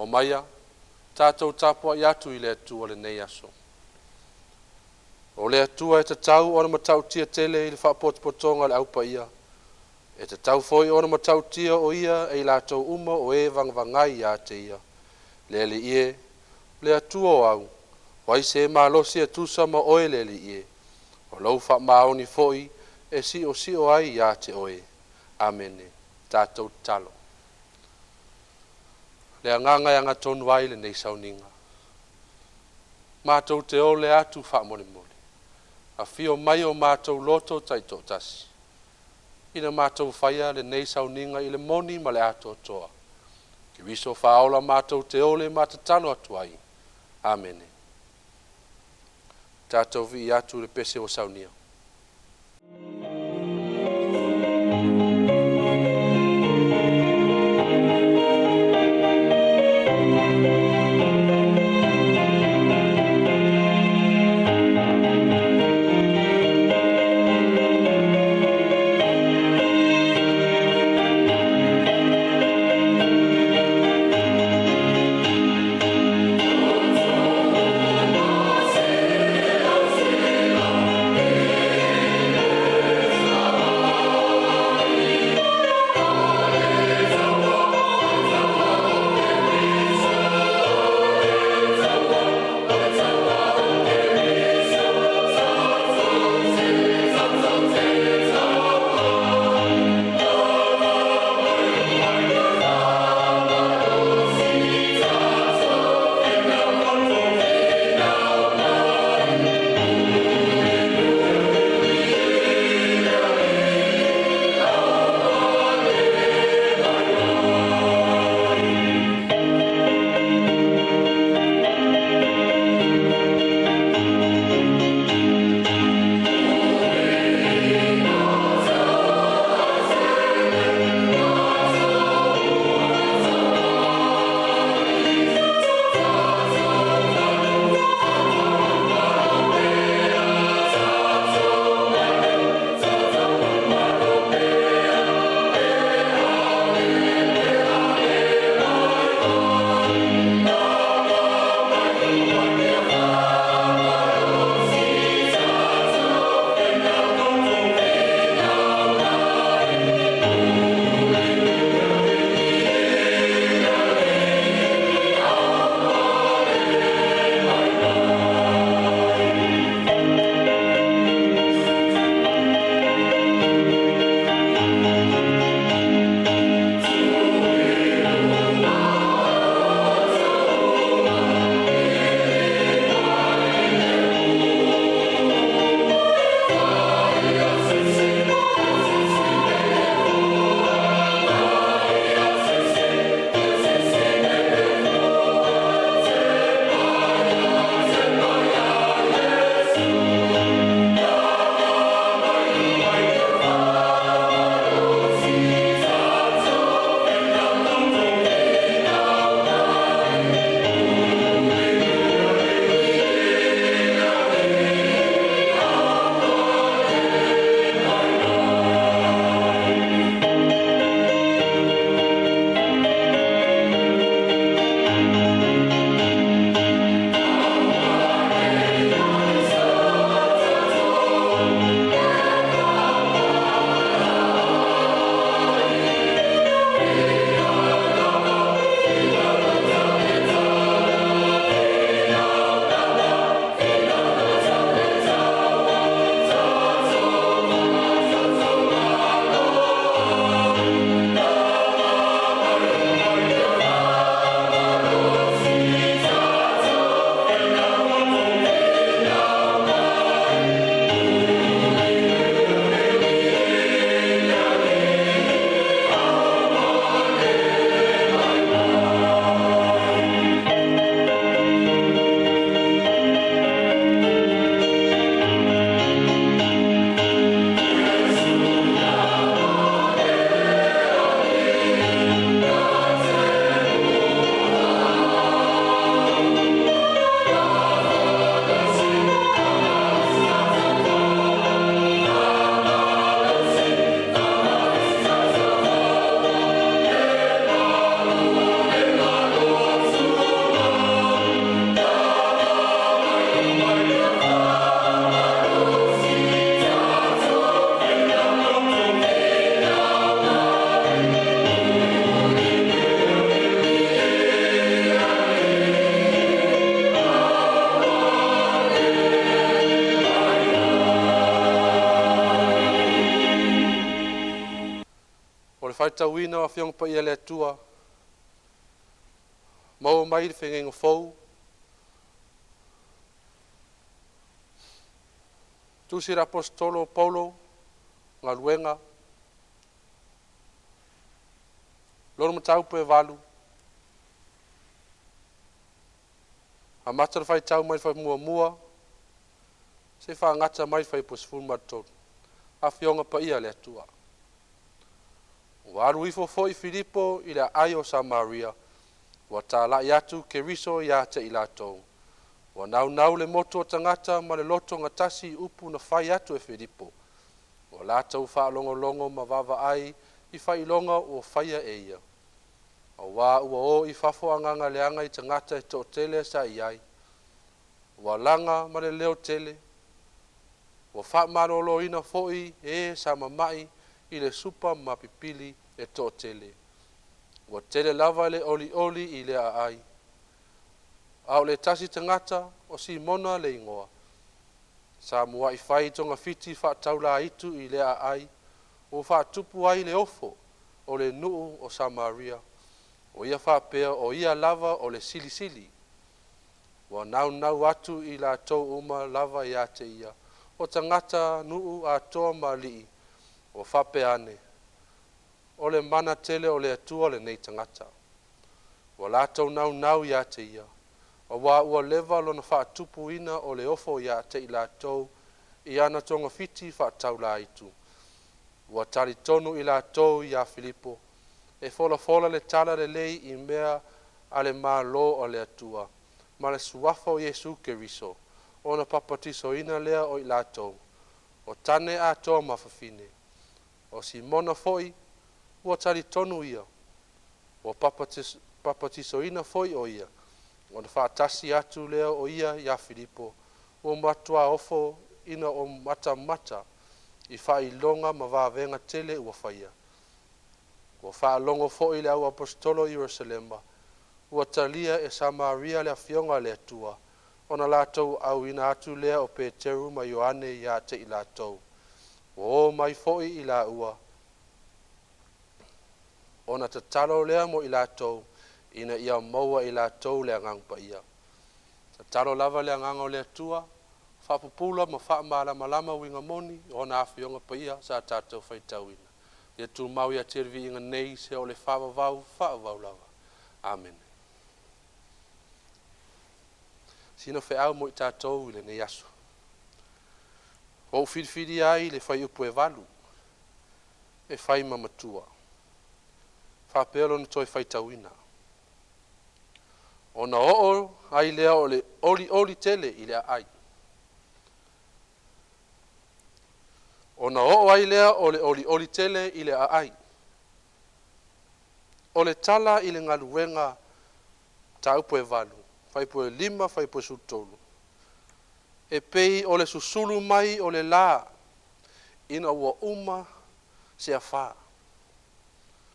Omaia, tatou tapuai atu i le Atua i lenei aso. O le Atua e tatau ona matautia tele i le faapotopotoga a le Au Paia, e tatau foi ona matautia o Ia e i latou uma o e vagavagai ia te Ia. Le Alii e, o le Atua o au, o ai se malosi e tusa ma Oe le Alii e? O lou faamaoni foi e siosio ai ia te Oe. Amene. Tatou tatalo. Le agaga e agatonu ai lenei sauniga, matou te ole atu faamolemole, afio mai o matou loto taitoatasi, ina matou faia lenei sauniga i le moni ma le atoatoa. Keriso faaola matou te ole ma tatalo atu ai. Amene. Tatou vii atu i le pese ua saunia. faitauina o Afioga Paia a le Atua, maua mai le feagaiga fou, Tusi a le Aposetolo o Paulo, Galuega, lona mataupu e 8, amata le faitau mai le fai 1 se faagata mai le fuaiupu 13. Afioga Paia a le Atua. Ua alu ifo foi Filipo i le aai o Samaria, ua talai atu Keriso ia te i latou. Ua naunau le motu o tagata ma le loto gatasi i upu na fai atu e Filipo. Ua latou faalogologo ma vaavaai i faailoga ua faia e ia. Aua ua o i fafo agaga leaga i tagata e toatele sa i ai. Ua laga ma le leo tele, ua faamaloloina foi e sa mamai i le supa ma pipili e toatele. Ua tele lava le olioli i lea aai. A o le tasi tagata o Simona le igoa, sa muai fai togafiti faataulaitu i lea aai, ua faatupu ai le ofo o le nuu o Samaria, o ia faapea o ia lava o le Silisili. Ua naunau atu i latou uma lava ia te ia, o tagatanuu atoa ma alii, ua faapea ane, o le mana tele o le Atua lenei tagata. Ua latou naunau ia te ia, aua ua leva lona faatupuina o le ofo ia te i latou i ana togafiti faataulaitu. Ua talitonu i latou ia Filipo e folafola le tala lelei i mea a le Malo o le Atua ma le suafa o Iesu Keriso, ona papatisoina lea o i latou, o tane atoa ma fafine. O Simona foi ua talitonu ia, ua papatisoina foi o ia, ona faatasi atu lea o ia ia Filipo, ua matua ofo ina o matamata i faailoga ma vavega tele ua faia. Ua faalogo foi le au aposetolo i Ierusalema, ua talia e Samaria le afioga a le Atua, ona latou auina atu lea o Peteru ma Ioane ia te i latou. Ua o mai foi i laua, ona tatalo lea mo i latou, ina ia maua e i latou le Agaga Paia. Tatalo lava le Agaga o le Atua, faapupula ma faamalamalama uiga moni o ona afioga paia sa tatou faitauina. Ia tumau ia te le viiga nei se o le faavavau, faavavau lava. Amene. Sina feau mo i tatou i lenei aso. Ua ou filifilia ai le fuaiupu e 8 e fai ma matua, faapea lona toe faitauina. Ona oo ai lea o le olioli tele i le aai. Ona oo ai lea o le olioli tele i le aai. O le tala i le galuega mataupu e 8, fuaiupu e 5, fuaiupu e 13, e pei o le susulu mai o le la ina ua uma se afa.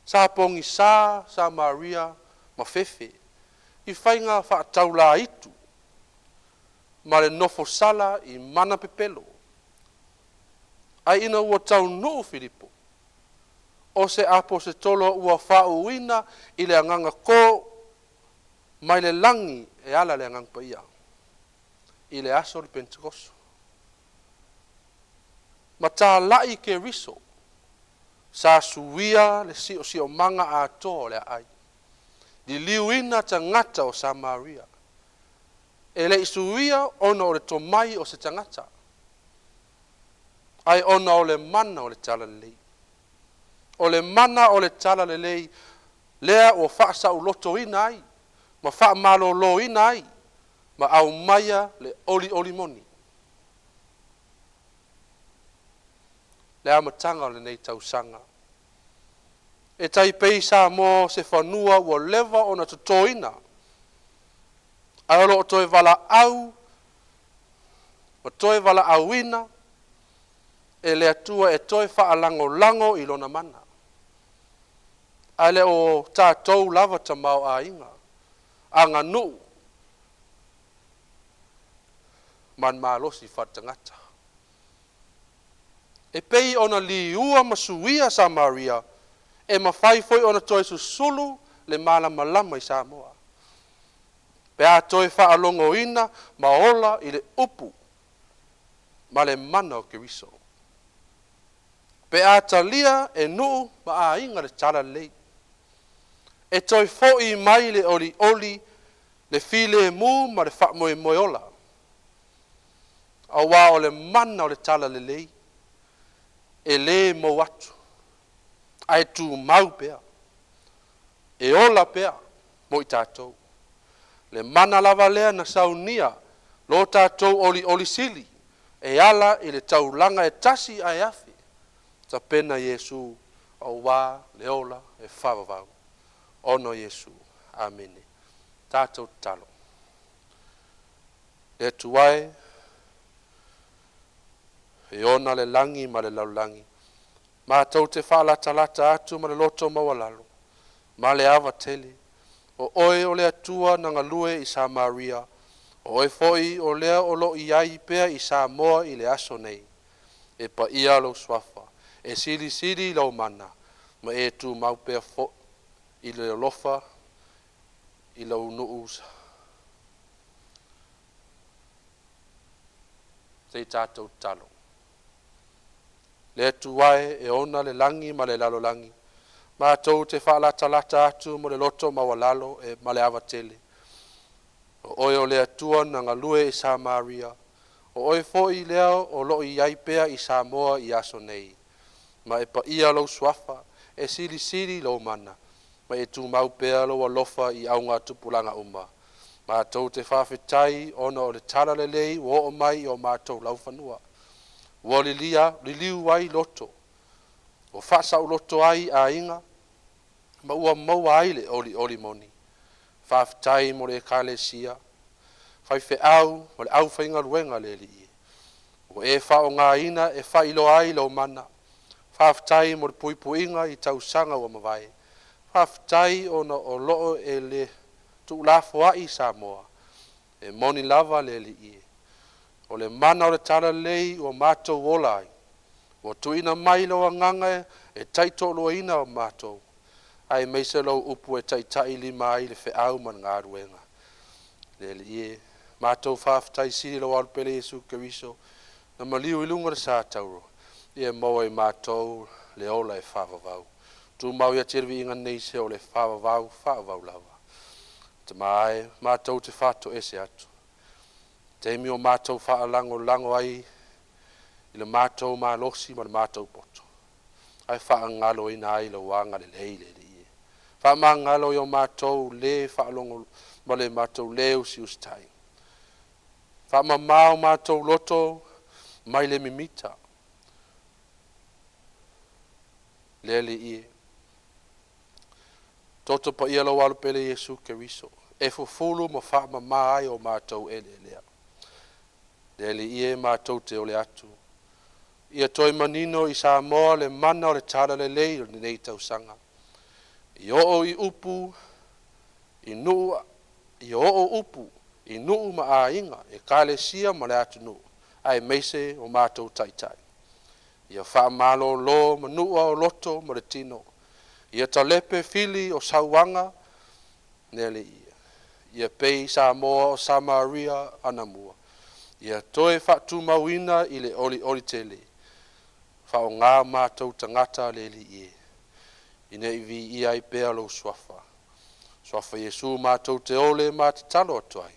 Sa pogisa Samaria ma fefe i faiga faataulaitu ma le nofosala i mana pepelo. Ae ina ua taunuu Filipo, o se aposetolo ua faauuina i le agaga to mai le lagi e ala le Agaga Paia i le aso o le Pentekoso, ma talai Keriso, sa suia le siosiomaga atoa o le aai, liliuina tagata o Samaria. E le i suia ona o le tomai o se tagata, ae ona o le mana o le talalelei. O le mana o le talalelei lea ua faasaulotoina ai ma faamaloloina ai ma aumaia le olioli moni. Le amataga o lenei tausaga e tai pei Samoa o se fanua ua leva ona totoina, ae o lo o toe valaau ma toe valaauina e le Atua e toe faalagolago i lona mana. Ae le o tatou lava tamaoaiga, aganuu ma le malosi faaletagata. E pei ona liua ma suia Samaria E mafai foi ona toe susulu le malamalama i Samoa pe a toe faalogoina ma ola i le upu ma le mana o Keriso. Pe a talia e nuu ma aiga le talalelei, e toe foi mai le olioli, le filemu ma le faamoemoe ola, aua o le mana o le talalelei e le mou atu, ae tumau pea, e ola pea mo i tatou. Le mana lava lea na saunia lo tatou olioli sili e ala i le taulaga e tasi ae afe tapena Iesu aua le ola e faavavau. Ona o Iesu. Amene. Tatou tatalo. Le Atua e, e ona le lagi ma le lalolagi, matou te faalatalata atu ma le loto maualalo ma le ava tele. O oe o le Atua na galue i Samaria, o oe foi o lea o lo o i ai pea i Samoa i le aso nei. E paia lou suafa, e silisili lou mana, ma e tumau pea foi i le alofa i lou nuu se i tatou tatalo. Le Atua e, e ona le lagi ma le lalolagi, matou te faalatalata atu ma le loto maualalo e ma le ava tele. O oe o le Atua na galue i Samaria, o oe foi lea o lo o i ai pea i Samoa i aso nei. Ma e paia lou suafa, e silisili lou mana, ma e tumau pea lou alofa i augatupulaga uma. Matou te faafetai ona o le talalelei ua oo mai i o matou laufanua. Ua lilia, liliu ai loto, ua faasauloto ai aiga, ma ua maua ai le olioli moni. Faafetai mo le ekalesia, faifeau ma le aufaigaluega a le Alii, ua e faaaogaina e faailoa ai lou mana. Faafetai mo le puipuiga i tausaga ua mavae. Faafetai ona o lo o e le tuulafoai Samoa. E moni lava le Alii, o le mana o le talalelei ua matou ola ai. Ua tuuina mai lou agaga e taitoaluaina o matou, aemaise lou upu e taitailima ai le feau ma le galuega. Le Alii e, matou faafetai sili lou Alu Pele Iesu Keriso na maliu i luga o le sa tauro, ia maua e matou le ola e faavavau. Tumau ia te le viiga nei se o le faavavau, faavavau lava. Tama e, matou te faatoese atu. Taimi o matou faalagolago ai i le matou malosi ma le matou poto, ae faagaloina ai lou agalelei le Alii e. Faamagalo i o matou le faalogo ma le matou le usiusitai. Faamama o matou loto mai le mimita. Le Alii e, toto paia lou Alu Pele Iesu Keriso, e fufulu ma faamama ai o matou eleelea. Le Alii e, matou te ole atu. Ia toe manino i Samoa le mana o le talalelei o lenei tausaga. I oo i upu i nuu, i oo upu i nuu ma aiga, ekalesia ma le atunuu, aemaise o matou taitai. Ia faamalolo manua o loto ma le tino. Ia talepe fili o sauaga le Alii. Ia pei Samoa o Samaria anamua. Ia toe faatumauina i le olioli tele. Faaaoga matou tagata le Alii e, ina ia viia ai pea lou suafa. Suafa Iesu matou te ole ma tatalo atu ai.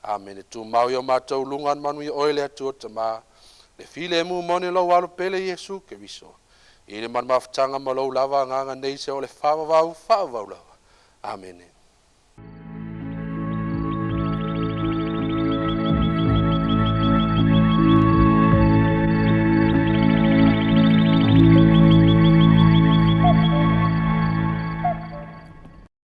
Amene. Tumau i o matou luga na manuia oe le Atua Tama, le filemu moni lou Alu Pele Iesu Keriso, i le malumafutaga ma lou lava agaga nei se o le faavavau, faavavau lava. Amene.